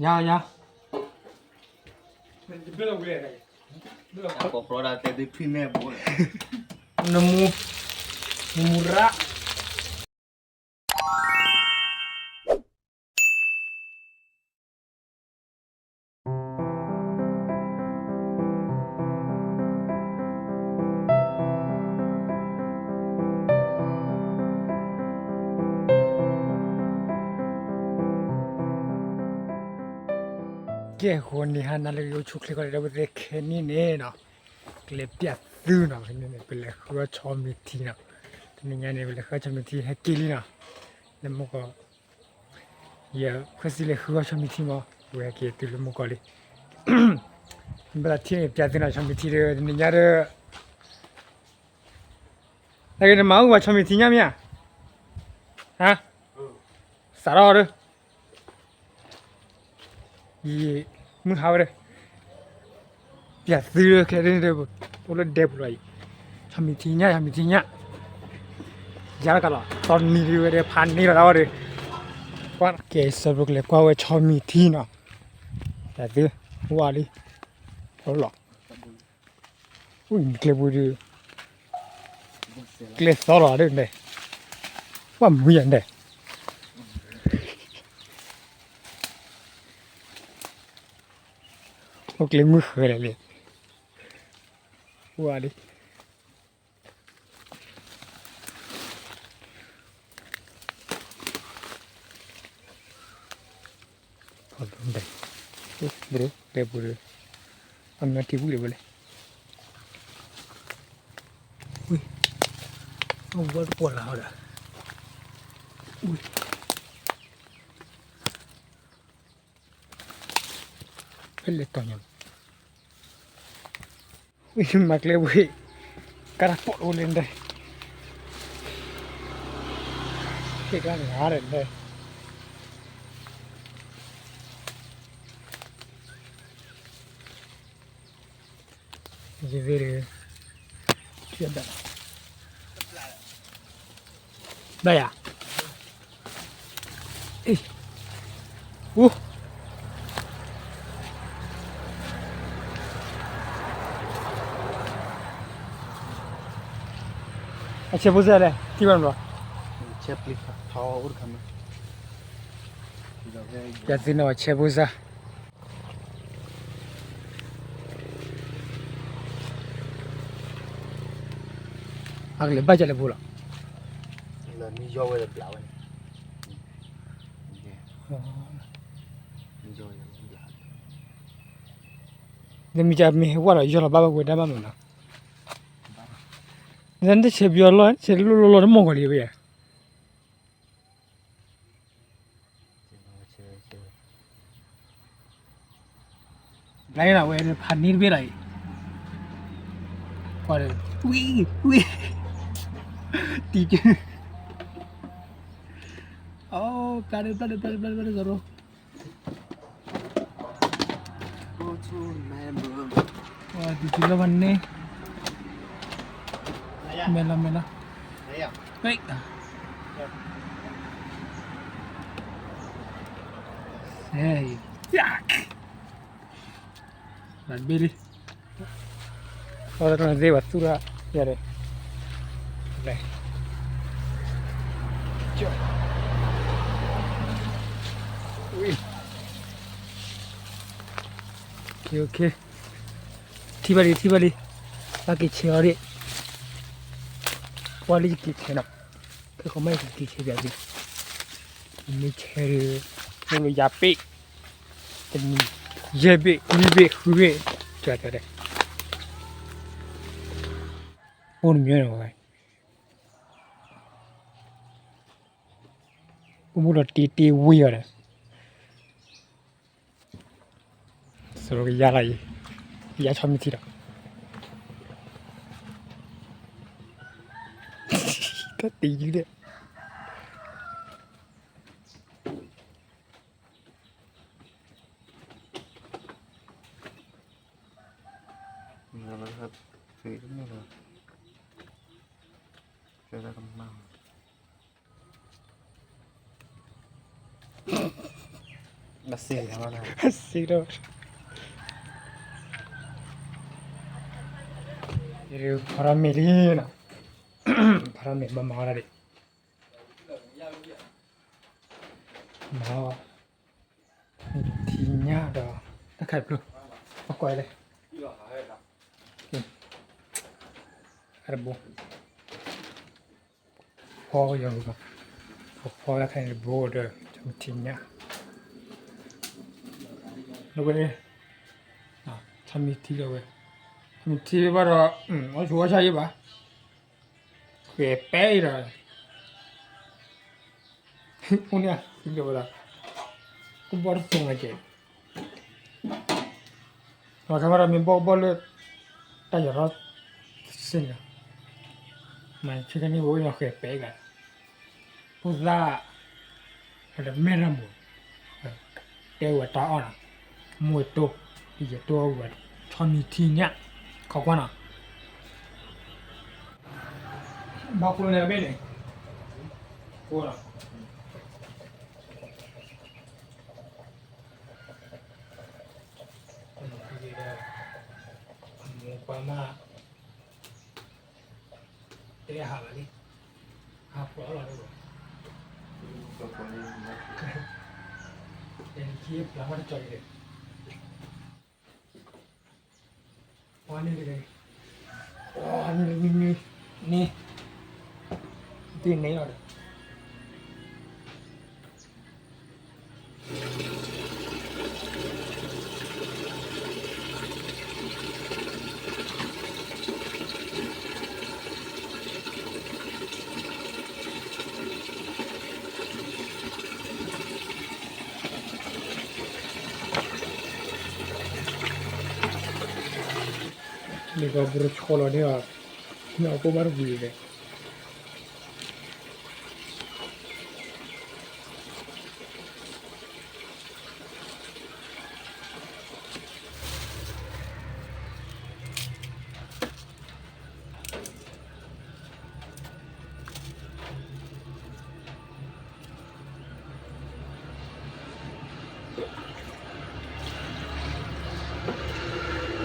ယၤယၤ, နမူ, နမူရၣ်. ကဲ ဃိန့ၣ် ဟါနၤလၢအဂ့ၤ အိၣ်ဆူၣ်ချ့ကိးဂၤဒဲး ဒီပုၢ်ဝဲၢ်သ့ၣ်, ခဲကနံၣ်အံၤန့ၣ်နီၤ, ကလဲၤပျးသုနီၤ, ခဲကနံၣ်အံၤန့ၣ် ပလဲၤဃုအီၣ်ဆီမံၤထံနီၤ, တနံၤညါန့ၣ် ပလဲၤဃုအီၣ်ဆီမံၤထံ ဟဲက့ၤလံနီၤ, လၢမုၢ်ကီၢ်, ယဖှဲစံလဲၤဃုအီၣ်ဆီမံၤထံမး, ဝဲဟဲက့ၤတုၤလၢမုၢ်ကီၢ်လံ, ဘၣ်သးထံၣ်န့ၣ် ပျးသုနီၤ ဆီမံၤထံဒီး တနံၤညါဒီး နကနမၤအုၣ်ပှၤဆီမံၤထံညၣ်မ့ၢ်ဧါ, ဟါ, စးထီၣ်ဒီး ယမုၢ်ဟါဝဲဒီး ပျးသုခဲန့ၣ်ဒီး အိၣ်လၢဒဲပူၤလီၤအံၤ, ဆီမံၤထံညၣ် ဆီမံၤထံညၣ်, ယၤတကးလီၤ သီနံၤဒုးဝဲဒီး ဖးန့ၢ်လီၤတၢ်ဝဲဒီး, ကဲ ဆၢဖိကလဲၤကွၢ်ဝဲဆီမံၤထံနီၤ, ပျးသု, ဝါလံ, လီၤ အိၣ်ကျဲပူၤဒုး, ကျဲသီလီၤဒ်န့ၣ်, ဝဲမုၢ်ယၤန့ၣ်, အိၣ်ကျဲမုၢ်ဃဲလဲၣ်လံ, ဝါလံ, ဖီဒဲ, ဘျဲပူၤဒီး, အမ့ၢ်ထံဝံၤလၢၤဝဲလဲၣ်, ဝံၤ, အဝဲတပီၢ်လၢ်ဝဲဒၣ်, ဝံၤ, ဖဲလဲၣ်တီၤညါ ဝံၤမၤကျဲဝံၤ, ကါတၢ်ပိာ်တအိၣ်လၢဒဲး, ဟ့ၣ်ကျါနၤဒီးဒဲး, ယသ့ၣ်ဒီး, ဘၣ်ယၤ, အူ, အဆဲးဖိစၢ်လဲၣ် ထံၣ်ဘၣ်မး, ယသ့ၣ်နီၣ်အဆဲးဖိစၢ် အကလဲၤဘၣ်ကလဲၣ်ဖိလီၤ, မ့ၢ်ယီဝဲဒီးဘျးဝဲန့ၣ်, နမ့ၢ်ကမ့ၢ်ဟဲဝဲလီၤ ယီလီၤဘၣ်ဝဲဒၣ်ဘၣ်မးနီၤ, နတဆဲးပယီၤလီၤ ဆဲးလိၣ်လိၣ်လီၤ တမီၢ်ကီးလံဝဲယၤ ဘျါနၤဝဲဖးန့ၢ်တဘ့ၣ်လီၤအံၤ, ကွၢ်ဒီး, ဝံ, ဝံ, တံၤကၢ, အိ, ဘျါဒီး ဘျါဒီး ဘျါဒီး ဘျါဒီး ဘျါဒီး စီၤရိ, တံၤကၢလီၤဘၣ်န့ၣ်, မဲာ်လီၤ မဲာ်လီၤ, ဘၣ်ဘ့ၣ်လံ, အီတနီၤသ့ဘၣ်သူၣ်ထီၣ်, ယၤဒီး, လဲၤ, ကၠီ, ဝံ, ထံၣ်ဘၣ်လံ ထံၣ်ဘၣ်လံ, ဘၣ်က့ၤဆဲးအီၤဒံး, ကွၢ်လံယက့ၤဆဲးနီၤ, ခဲခီမ့ၢ်ယကက့ၤဆဲးပျးသု, မ့ၢ်ဆဲးဒီး, လိၣ်လိာ်ယၤဘ့ၣ်, တနံၤ, ယဲၢ်ဘ့ၣ် နွံဘ့ၣ် ဃုဘ့ၣ်, ကၠီတဲ, အိၣ်တမံၤန့ၣ်ဝဲ, ပမူလီၤတ့တ့ဝံၤအီၤဒီး စရိကယါလီၤအံၤ, ယါဆီမံၤထံဒီး, တၢ်တ့ယုၢ်ဒီး, ကဲ စ့ဒီး ဖီထီၣ်မ့ၤလံနီၤ, ဖီထီၣ်မ့ၤဘၣ်မၤဝဲဒၣ်ဒံး, မၤထံၣ်ညၣ်ဒီး တၢ်ခါတဖျိ, ပကွၢ်လဲၣ်, အတဘိ ဖီယီၤ, ပဖီလၢခဲအံၤတဘိဒီး ထီၣ်မံၤထံညၣ်, လၢဝဲ, ထီၣ်မံၤထံလၢဝဲ, ထီၣ်မံၤထံဘၣ်ဒီး အီၣ်ဆူၣ်အီၣ်ဆါယံၤဘၣ်, ဃဲၤပဲအံၤဒီး အိၣ်န့ၣ် ဝဲဒၣ် အိၣ်ဘီၣ်တသိးမးကဲ, ပှၤခါဘၣ်ဒီးမ့ၢ်ဘီၣ်ကဘီၣ်လၢ တၢ်ယီၤထီၣ်စ့ၢ်န့ၣ်, မၤဆ့ကန့ၣ် ပအိၣ်ညီဃဲၤပဲအံၤဂၤ, ဖိသၣ် ဒီးမဲၢ်ရမိၢ်, တဲဝဲတၢ်အီၣ်နီၤ, မိၢ်တိၢ်, ယတိၢ်အီၣ်ဝဲ, ထီၣ်မံၤထံညၣ်, ခီကွၢ်နီၤ, ဘၣ်ဃိန့ၣ်အဘ့ၣ်န့ၣ်, ဃိနီၤ, မိၢ်ပၢ်မး တဲဟးလီၤလံ, ဟးဖျိးလီၤဒၣ်ဝဲ, တဲနခံဖျါမးတကီၤအံၤဒီး, ပှၤန့ၣ်တဂ့ၤ, ပှၤန့ၣ်တဂ့ၤ, န့ၣ်, ဒ်န့ၣ်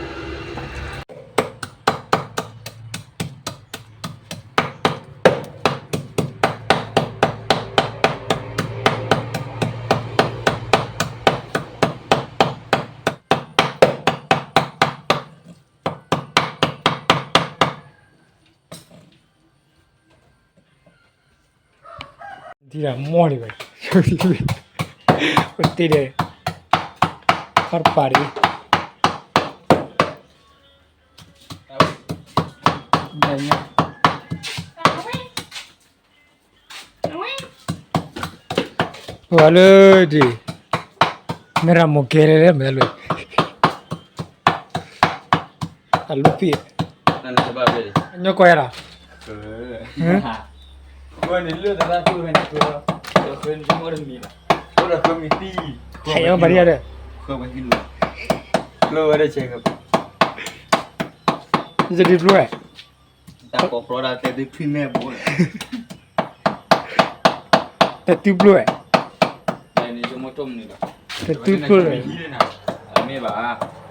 လီၤဒီး မ့ၢ်ကဘြိဆီလီၤန့ၣ်အီၤ, မ့ၢ်အကိၣ်ဘၣ်တဝံၤလဲၣ်. ထံၣ်ဒၣ်မီၢ်လံဝဲ, ပတ့ၢ်ဒီး ခီၣ်တပၤတအံၤ, ပှၤလၢဒ် မ့ၢ်ရမိၢ်ကဲလဲၣ်လၢမဲာ်လၢ အလူပံာ် အညီကွဲဒ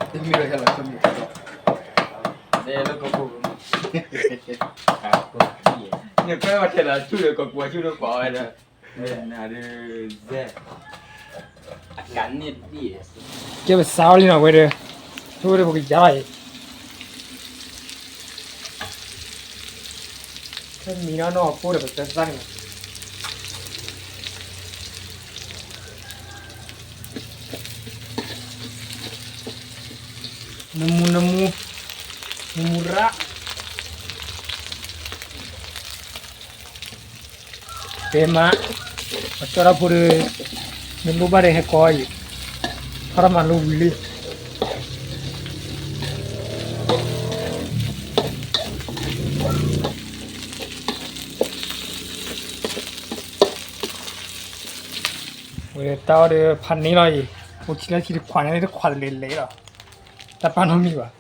ီး ဟဲအီၤဘၣ်ဒံးဒီး ယတဒုဖျိဝဲ တတုၤဖျိဝဲ, တတုၤဖျိဝဲ, ကဲပစးအီၤလံနီၤဝဲဒီး, ဆိဒီးပကယါအံၤ မံနီၤနီၢ်အဖိဒီးပတဲသၣ်န့ၣ်, နမူနမူ, နမူရၣ်, တဲမး, ပကၠီတၢ်ဖိဒီး, နလိၣ်ဘၣ်ဒီးဟဲကီအံၤ, ထီၣ်တၢ်မၤလိဝံၤလံ. ဝဲတၢ်အီၣ်ဒီးဖးန့ၢ်လီၤအံၤ, အိၣ်ထံလၢထံတခွးန့ၣ် တခွးတလဲၤလဲၤလီၤ, တၢ်ပာ်နီတမံၤဘၣ်,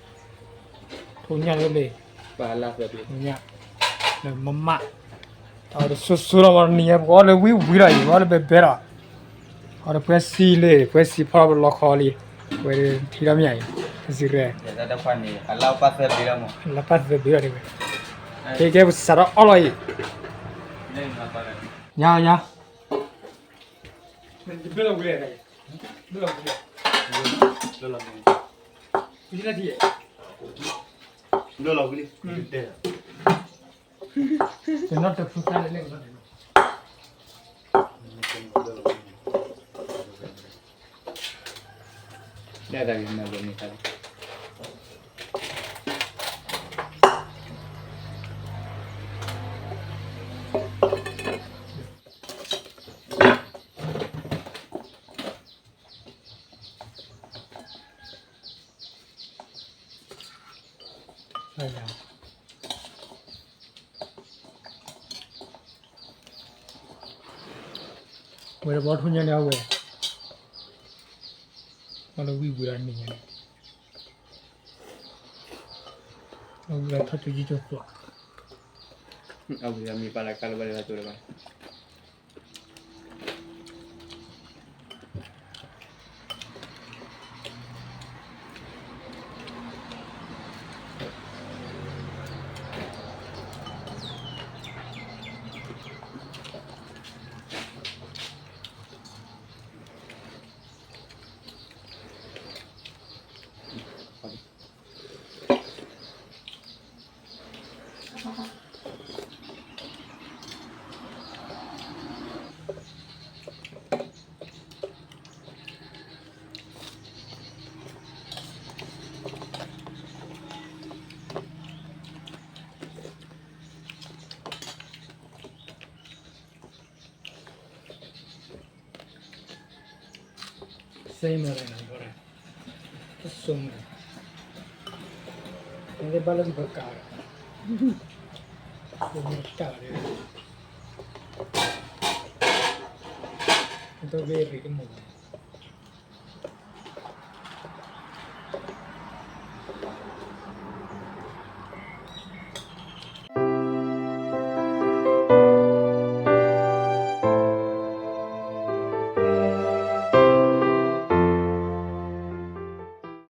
ထိညၣ်လၢလံ, ညၣ်, လၢမမၣ်, တၢ်အီၣ်ဒီးဆိဆိလီၤ မနံၤညါ ပကအီၣ်လၢဝံၣ်ဝံၣ်လီၤအံၤ ပကအီၣ်လၢဘဲဘဲလီၤ, အီၤတဖှဲစံလံ ဖှဲစံဖီလီၤခီလံ, ဝဲထံထီၣ်မ့ၢ်အံၤ, စံရဲ, လၢပၢ်သၢဘ့ၣ်ဒီးတဲဝဲ, ကဲကဲပစးထီၣ်အီၣ်လီၤအံၤ, ယၤယၤ, ဘျၢလီၤဝံၤလဲၣ်, ဘျၢလီၤဝံၤလဲၣ်, ဘျၢလီၤဝံၤလံ, တဲလီၤ, တနီၤတဖုခါလၢလဲၣ်, ဒၣ်တၢ်ဂ့ၤမၤလိာ်န့ၣ်ခါလီၤ. ဝဲတဘီထိၣ်ညါန့ၣ်အဝဲ, မ့ၢ်လၢဝံၣ်ဝံၣ်လီၤန့ၣ်, အဝံၣ်လီၤထီၣ်ကၠိကၠိကၠိသွး, အဝံၣ်လီၤမ့ၢ်ပာ်လၢကါလၢဘၣ်လၢဘၣ်ကၠိလၢၤဘၣ်. စ့မၤရၤနၤဘီရၤ, တစိၢ်မၤ, နသ့ၣ်ဘၣ်လၢကပကး, ကမၤကးဒီး, တၢ်ဂ့ၢ်ရံၣ်ကမၤ